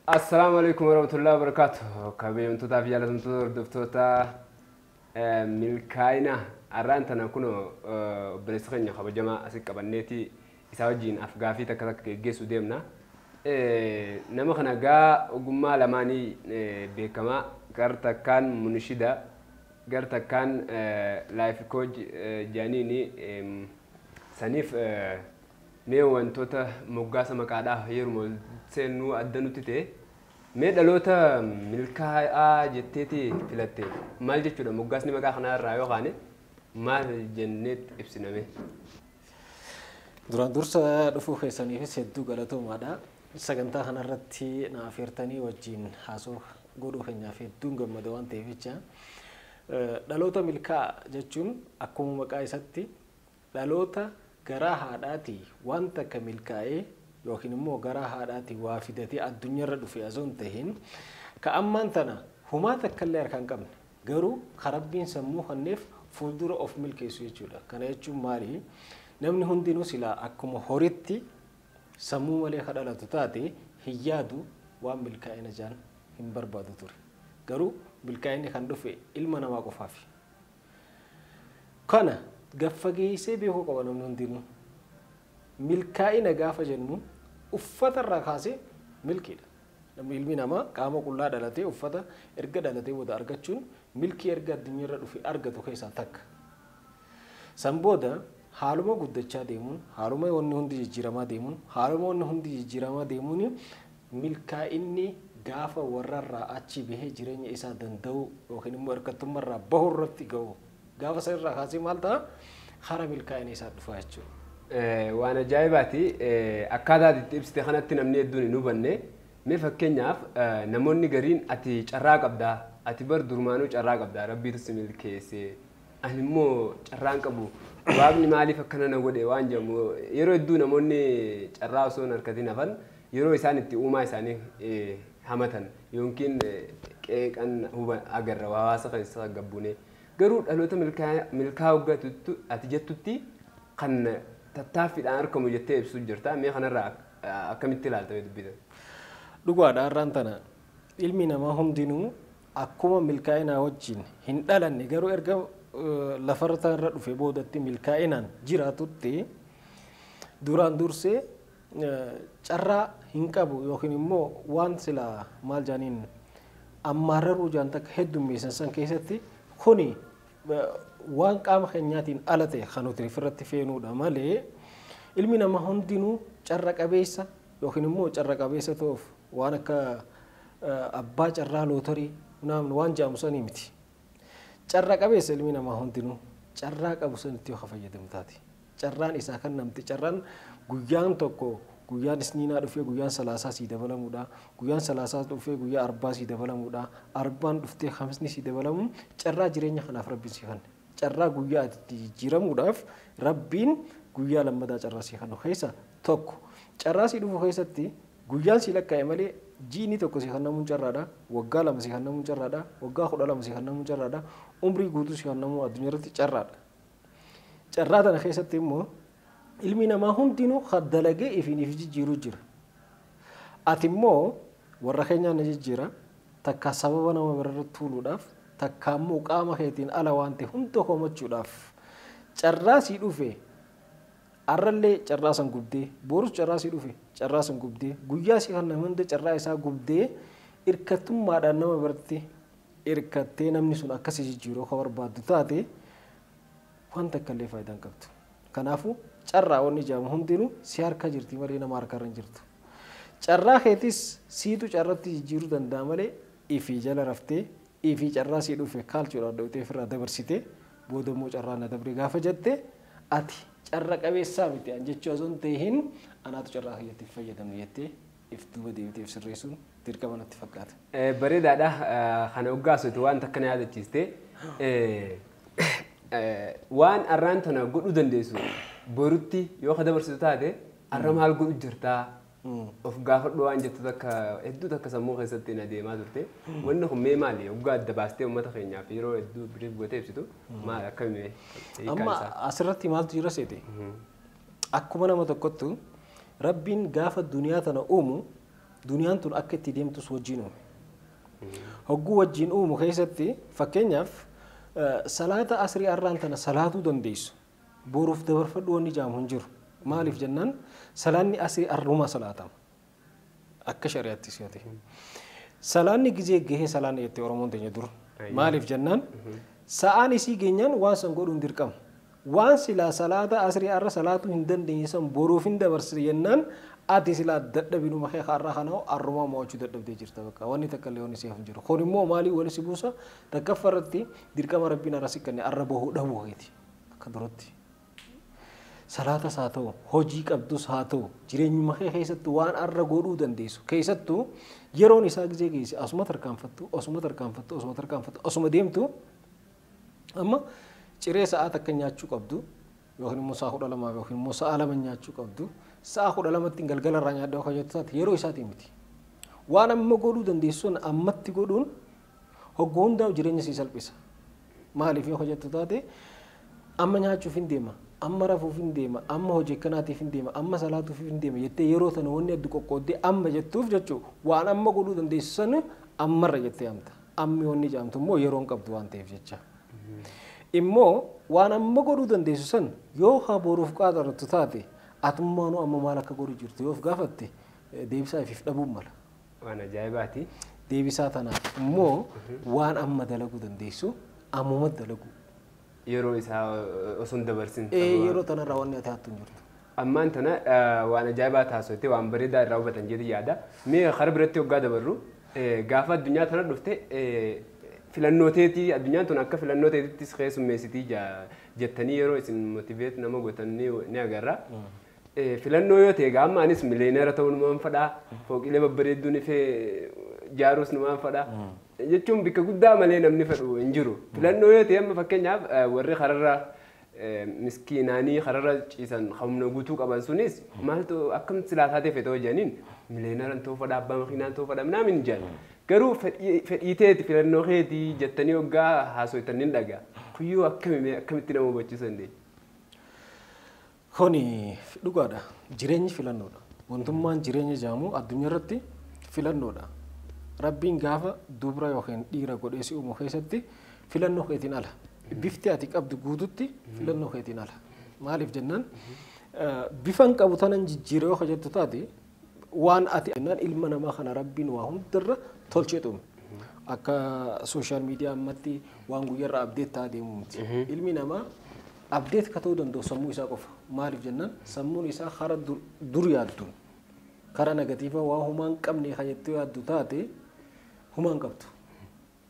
Assalaamu alaikum warahmatullahi wabarakatuh. Kabajamtootaa fi jaallatamtoota hordoftoota milkaa'ina har'aan tana kun obboleessa keenya kabajamaa asii qabanneeti isaa wajjin afgaaffii takka takka geggeessuu deemna. Nama kana gaa ogummaa lamaanii beekamaa, gar takkaan munshida, gar takkaan life coach jedhaniini. Saniif mee wantoota moggaasa maqaadhaaf yeruma seennuu adda nutti ta'e, mee dhaloota milkaa'aa jetteeti filatte maal jechuudha? Moggaasni maqaa kanaa irraa yoo kaane maal jenneet ibsiname? Duraan dursa dhufuu keessaniifis hedduu galatoomaadha. Sagantaa kanarratti naaf eertanii wajjin haasoo godhuu keenyaaf hedduun gammada waan ta'eef jecha. Dhaloota milkaa'aa jechuun akkuma maqaa isaatti dhaloota garaa haadhaatii waan takka milkaa'ee yookiin immoo garaa haadhaatii waa fidatee addunyaarra dhufe osoo hin tahin, ka ammaan tana humaa takka illee harkaa hin qabne garuu ka Rabbiin sammuu kenneef fuuldura of milkeessu jechuudha. Kana jechuun maali? Namni hundinuu silaa akkuma horitti sammuu malee ka dhalatu taate hin yaadu, waan milkaa'ina jaan hin barbaadu ture. Garuu milkaa'inni kan dhufe ilma namaa qofaafi. Kana gaffageessee beekuu qaba namni hundinuu. Milkaa'ina gaafa jennu uffata irraa kaasee milkiidha. Namni ilmi namaa qaama qullaa dhalatee uffata erga dhalatee booda argachuun milkii erga addunyaarra dhufe argatu keessaa takka. San booda haaluma guddachaa deemuun, haaluma wanni hundi jijjiiramaa deemuun, haaluma wanni hundi jijjiiramaa deemuun milkaa'inni gaafa warrarraa achi bahee jireenya isaa danda'u yookiin immoo hirkattummaarraa bahu irratti ga'u, gaafa san irraa kaasee maal ta'a, hara milkaa'ina isaa dhufa jechuudha. Waan ajaa'ibaati. Akkaataa itti ibsite kanatti namni hedduun hin hubanne. Mee fakkeenyaaf namoonni gariin ati carraa qabdaa, ati bar durmaanuu carraa qabdaa, Rabbiitu si milkeesse, ani immoo carraan qabu, Waaqni maaliif akkana na godhe waan jedhamu yeroo hedduu namoonni carraa osoo hin harkatin hafan yeroo isaan itti uumaa isaanii hamatan yookiin qeeqan agarra hawaasa keessa gabbuune. Garuu dhaloota milkaa'uu ati jettutti kan tattaaffiidhaan argamu jettee ibsuu jirta. Mee kanarraa akkamitti ilaalta dubbitan? Dhugaadha, har'aan tana ilmi namaa hundinuu akkuma milkaa'inaa wajjin hin dhalanne garuu erga lafarra irra dhufe boodatti milkaa'inaan jiraatutti duraan dursee carraa hin qabu yookiin immoo waan silaa maal jaaniin ammaararuu jaan takka heddummeessan san keessatti kuni waan qaama keenyaatiin ala ta'e kan nuti ofirratti feenuudha malee ilmi namaa hundinuu carra qabeessa yookiin immoo carra qabeessa ta'uuf waan akka abbaa carraa lootorii waan jedhamu sanii miti. Carra qabeessa ilmi namaa hundinuu carraa qabu sanitti yoo fayyadamu taate. Carraan isaa kan namti carraan guyyaan tokko guyyaan isniinaa dhufee guyyaan salaasaa sii dabalamuudha. Guyyaan salaasaa dhufee guyyaa arbaa sii dabalamuudha. Arbaan dhuftee khamisni sii dabalamu carraa jireenya kanaaf Rabbiin sii kenne. Carraa guyyaa ati jijjiiramuudhaaf Rabbiin guyyaa lammataa carraa sii kennu keessa tokko. Carraa sii dhufu keessatti guyyaan sii lakkaa'e malee jiini tokko sii kennamuun carraadha. Waggaa 2 sii kennamuun carraadha. Waggaa 12 sii kennamuun carraadha. Umrii guutuu sii kennamuu addunyaa irratti carraadha. Carraa tana keessatti immoo ilmi namaa hundinuu kan dalagee ifiin if jijjiiruu jira. Ati immoo warra keenyaan na jijjiira, takka sababa nama birarratti tuuluudhaaf, takka immoo qaama keetiin ala waan ta'e hunda komachuudhaaf carraa sii dhufe arrallee carraa san gubdee, borus carraa sii dhufe carraa san gubdee, guyyaa sii kan hunda carraa isaa gubdee hirkattummaadhaan nama biratti hirkattee namni sun akkasii jijjiiruu akka barbaaddu taate waan takka illee faayidaa hin qabdu. Kanaafuu carraa wanni jedhamu hundinuu si harka jirti malee nama harkarra hin jirtu. Carraa keetis siitu carratti jijjiiruu danda'a malee ifii jala raftee ifii carraa sii dhufe kaalchuudhaan dho'itee ofirraa dabarsitee booda immoo carraa na dabre gaafa jette ati carra qabeessaa miti an jechuu osoo hin ta'in anaatu carraa kiyyatti fayyadamne jettee if duuba deebitee if sirreessuun dirqama natti fakkaata. Bareedaadha. Kana hoggaasuuti waan takka na yaadachiiste. Waan arraan tana godhuu dandeessu borutti yoo ka dabarsitu taate arra maal godhu jirtaa of gaafadhu waan jettu takka hedduu takka sammuu keessatti na deemaa turte. Wanni kun mee maali? Hoggaa adda baastee uummata keenyaaf yeroo hedduu biriif gootee ibsitu maal akkamii? Amma asirratti maaltu jira seete? Akkuma nama tokkottu Rabbiin gaafa duniyaa tana uumu Duniyaan tun akka itti deemtus wajjin uume. Hogguu wajjin uumu keessatti fakkeenyaaf salaata asrii arraan tana salaatuu dandeessu. Boruuf dabarfadhu wanni jaamu hin jiru. Maaliif jennaan salaanni asrii arruma salaatama. Akka shari'aattis yoo ta'e. Salaanni gizee gahee salaanni jettee Oromoon teenya dur. Maaliif jennaan sa'aan isii geenyaan waan san godhuun dirqama. Waan silaa salaata asrii arra salaatuu hin dandeenye san boruuf hin dabarsine jennaan ati silaa dadhabinuma kee har'a kana arrumaa mo'achuu dadhabdee jirta bakka wanni takka illee wanni siif hin jiru. Kun immoo maalii wali si buusa takkaffaa irratti dirqama rabbiin arra si kenne arra bahuu dhabuu keeti akka duratti. Salaatas haa ta'u hojii qabdus haa ta'u jireenyuma kee keessatti waan arra godhuu dandeessu keessattuu yeroon isaa gizee geesse asuma tarkaanfattu osuma tarkaanfattu osuma tarkaanfattu osuma deemtu amma ciree sa'aa takka nyaachuu qabdu yookiin immoo sa'a 12 yookiin immoo sa'a 2 nyaachuu qabdu sa'a 12tti galgala irraa nyaadhaa akka jettu taate yeroo isaatii miti. Waan amma godhuu dandeessuun ammatti godhuun hogguu hundaa'u jireenya sii salphisa. Maaliif yoo jettu taate amma nyaachuuf hin deema, amma rafuuf hin deema, amma hojii akkanaatiif hin deema, amma salaatuuf hin deema jettee yeroo tana wanni addu qoqqooddee amma jettuuf jechuu waan amma godhuu dandeessu sana ammarra jettee amta. Ammi wanni jedhamtu immoo yeroon qabdu waan ta'eef jecha. Immoo waan amma godhuu dandeessu san yoo haa boruuf qaaxarrattu taate atummaanuu amma maal akka godhu jirtu yoo of gaafatte deebisaa ifiif dhabuun mala. Waan ajaa'ibaati. Deebisaa tanaaf immoo waan amma dalaguu dandeessu ammuma dalaguu. Yeroo isaa osoo hin dabarsin. Yeroo tanarraa wanni ati hattu hin jirtu. Ammaan tana waan ajaa'ibaa taasifte waan bareedaa irraa hubatan jedhi yaada. Mee karaa biratti hoggaa dabarru gaafa addunyaa tana dhufte filannoo teetii addunyaan tun akka filannoo teetittis keessummeessitii jettanii yeroo isin motiveet nama gootan ni agarra. Filannoo yoo ta'e amma anis miliyooneera ta'uu numaan fadhaa fooqilee babbareedduu ni fee jaaruus numaan fadhaa jechuun bikka guddaa malee namni fedhu hin jiru. Filannoo yoo ta'e amma fakkeenyaaf warri kararra miskiinaanii kararra ciisan humna guutuu qaban sunis maaltu akkam silaa taatee fedha jedhaniin miliyooneera ta'uu fadhaa abbaa makiinaan ta'uu fadhaa minaamin hin jedhan. Garuu fedhii teeti filannoo keetii jettanii hoggaa haasoftan ni dhagaa. Kuyyuu akkamitti nama hubachiisuu dandeenya? Kuni dhugaadha. Jireenyi filannoodha. Wantummaan jireenya jedhamu addunyaa irratti filannoodha. Rabbiin gaafa dubra yookiin dhiira godhee si uumu keessatti filannoo keetiin ala. Bifti ati qabdu guututti filannoo keetiin ala. Maaliif jennaan bifan qabu tanan jijjiiree yoo jettu taate waan ati jennaan ilma namaa kana rabbiin waa hundarra tolchee uume. Akka sooshaal miidiyaa ammatti waan guyyaarra abdeet ta'aa deemu miti. Ilmi namaa abdeet ka ta'uu danda'u sammuu isaa qofa. Maaliif jennaan sammuun isaa karaa dur yaaddu karaa negatiiva waa humaa hin qabne ka jettee yaaddu taate humaa hin qabdu.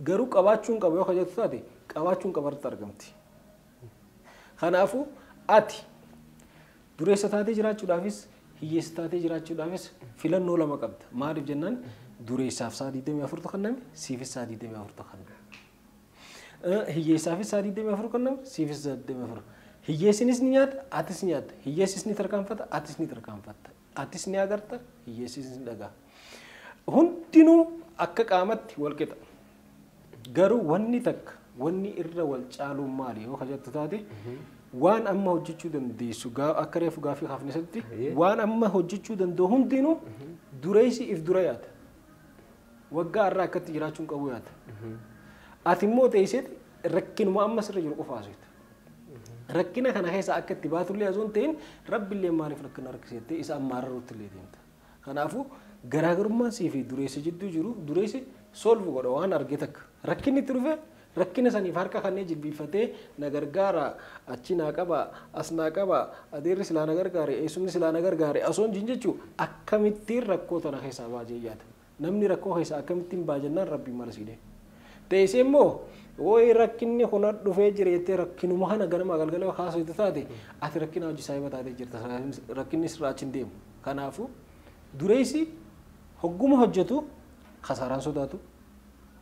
Garuu qabaachuu hin qabu yoo ka jettu taate qabaachuun qabarratti argamti. Kanaafuu ati dureessa taatee jiraachuudhaafis hiyyeessa taatee jiraachuudhaafis filannoo lama qabda. Maaliif jennaan dureessaaf sa'a 24 kenname siifis sa'a 24 kenname. Hiyyeessaafis sa'a 24 kenname siifis sa'a 24. Hiyyeessinis ni nyaata atis ni nyaatta. Hiyyeessis ni tarkaanfata atis ni tarkaanfatta. Atis ni agarta hiyyeessis ni dhagaa. Hundinuu akka qaamatti wal qixa. Garuu wanni takka wanni irra wal caaluun maali yoo jettu taate waan amma hojjechuu dandeessu akka reefu gaafii kaafne sanitti waan amma hojjechuu danda'u hundinuu dureessi if dura yaada. Waggaa irraa akkatti jiraachuun qabu yaada. Ati immoo teesseet rakkinuma amma sirra jiru qofa haasofta. Rakkina kana keessa akka itti baatullee osoo hin ta'in rabbillee maaliif rakkina harkisettee isa ammaararruutti illee deemta. Kanaafuu garaagarummaan sii fi dureessa jidduu jiru dureessi solvu godha waan arge takka. Rakkinni itti dhufe rakkina saniif harka kanneen jilbiifatee na gargaara achi naa qaba as naa qaba adeerri silaa na gargaare eessumni silaa na gargaare osoo hin jechuu akkamittiin rakkoo tana keessaa baajee yaada. Namni rakkoo keessaa akkamittiin baajannaan rabbiin mala siidee. Teessee immoo wooyi rakkinni kun dhufee jira jettee rakkinuma kana ganama galgala kaasuu taate ati rakkina hojii saayiba taatee jirta rakkinni sirraa achi hin deemu. Kanaafuu dureessi hogguma hojjetu kasaaraan sodaatu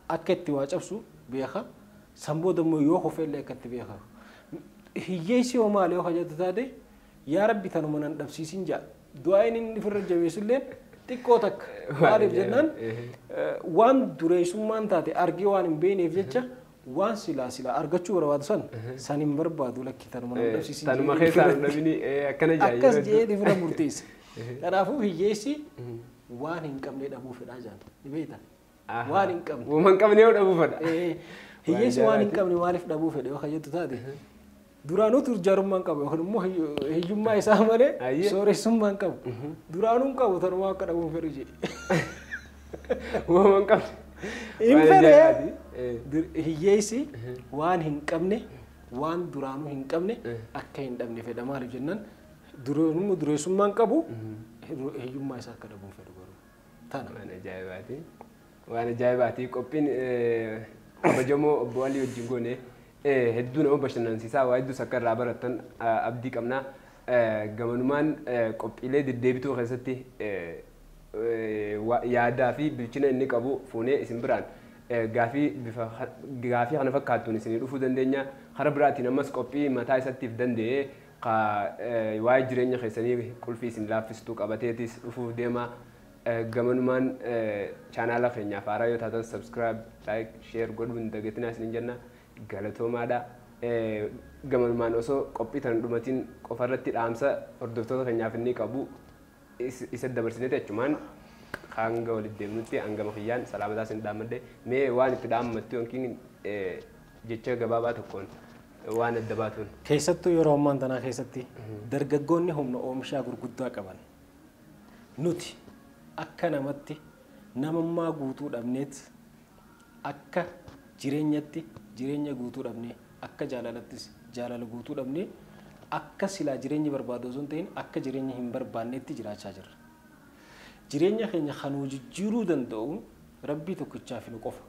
akka itti waa cabsu beeka san booda immoo yoo kufeellee akka itti beeka. Hiyyeessi hoo maali yoo jettu taate yaa rabbi tanuma nan dhabsiisin ja'a. Du'aan inni ofirra jabeessullee xiqqoo takka maaliif jennaan waan dureessummaan taate argee waan hin beekneef jecha waan silaa silaa argachuu barbaadu san san hin barbaadu lakki tanuma nan dhabsiisin. Tanuma keessaa hin dhabini akkana jaa. Akkas jedhee ofirra murteessa. Kanaafuu hiyyeessi waan hin qabne dhabuu fedhaa jaan ni beekta. Waan hin qabne. Waan hin qabne yoo dhabuu fedha. Hiyyeessi waan hin qabne maaliif dhabuu fedhe yoo jettu taate duraanuu turjaarummaa hin qabu yookaan immoo hiyyummaa isaa malee sooressummaa hin qabu. Duraanuu hin qabu tanumaa akka dhabuu fedhu jedhe. Waan hin qabne. Hin fedhe hiyyeessi waan hin qabne waan duraanuu hin qabne akka hin dhabne fedha maaliif jennaan duraanuu dureessummaa hin qabu hiyyummaa isaa akka dhabuu fedhu garuu. Tana. Waan ajaa'ibaati. Waan ajaa'ibaati qophiin kabajamoo obbo Alii wajjin goone hedduu nama bashannansiisaa waa hedduus akka irraa barattan abdii qabna. Gamanumaan qophiilee deddeebituu keessatti yaadaa fi bilchina inni qabu fuunee isin biraan gaafii bifa gaafii kana fakkaattuun isinii dhufuu dandeenya. Karaa biraatiin ammas qophii mataa isaatiif danda'ee waa'ee jireenya keessanii qulfii isin laaffistuu qabateetis dhufuuf deema. Gamanumaan chaanaala keenyaaf haaraa yoo taatan subscribe, like, share godhuu hin dagatinaa isiniin jenna. Galatoomaadha. Gamanumaan osoo qophii tana dhumatiin qofarratti dhaamsa hordoftoota keenyaaf inni qabu isa dabarsineeti achumaan hanga walitti deemnutti hangama kiyyaan salaamataa isin dhaammadhe mee waan itti dhaammattu yookiin jecha gabaabaa tokkoon waan adda baatuun. Keessattuu yeroo ammaan tanaa keessatti dargaggoonni humna oomishaa gurguddaa qaban nuti akka namatti namummaa guutuu dhabneet akka jireenyatti jireenya guutuu dhabnee akka jaalalattis jaalala guutuu dhabnee akka silaa jireenyi barbaadu osoo hin ta'in akka jireenya hin barbaannetti jiraachaa jirra. Jireenya keenya kanuu jijjiiruu danda'u rabbii tokkichaaf nu qofa.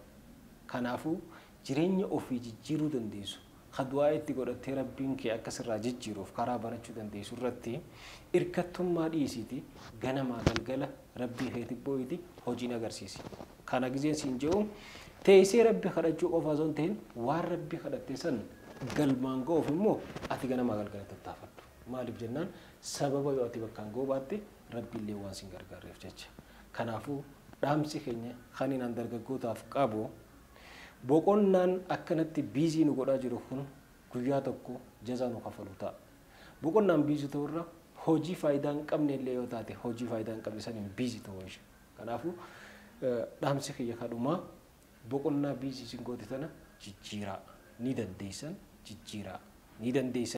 Kanaafuu jireenya ofii jijjiiruu dandeessu kan du'aa itti godhattee rabbiin kee akka sirraa jijjiiruuf karaa barachuu dandeessu irratti hirkattummaa dhiisiiti ganamaa galgala rabbii keetti boo'iti hojiin agarsiisi. Kana gizeen siin jedhu teessee rabbi kadhachuu qofa osoo hin ta'in waan rabbi kadhatte san galmaan ga'uuf immoo ati ganamaa galgala tattaafadhu. Maaliif jennaan sababa yoo ati bakkaan ga'uu baatte rabbi illee waan siin gargaareef jecha. Kanaafuu dhaamsi keenya kan inni dargaggootaaf qabu boqonnaan akkanatti biizii nu godhaa jiru kun guyyaa tokko jazaa nu kafalu ta'a. Boqonnaan biizii ta'urra hojii faayidaa hin qabne illee yoo taate hojii faayidaa hin qabne saniin biizii ta'uu ishee. Kanaafuu dhaamsi kiyya kadhumaa boqonnaa biizii isin goote tana jijjiiraa ni dandeessan jijjiiraa ni dandeessan.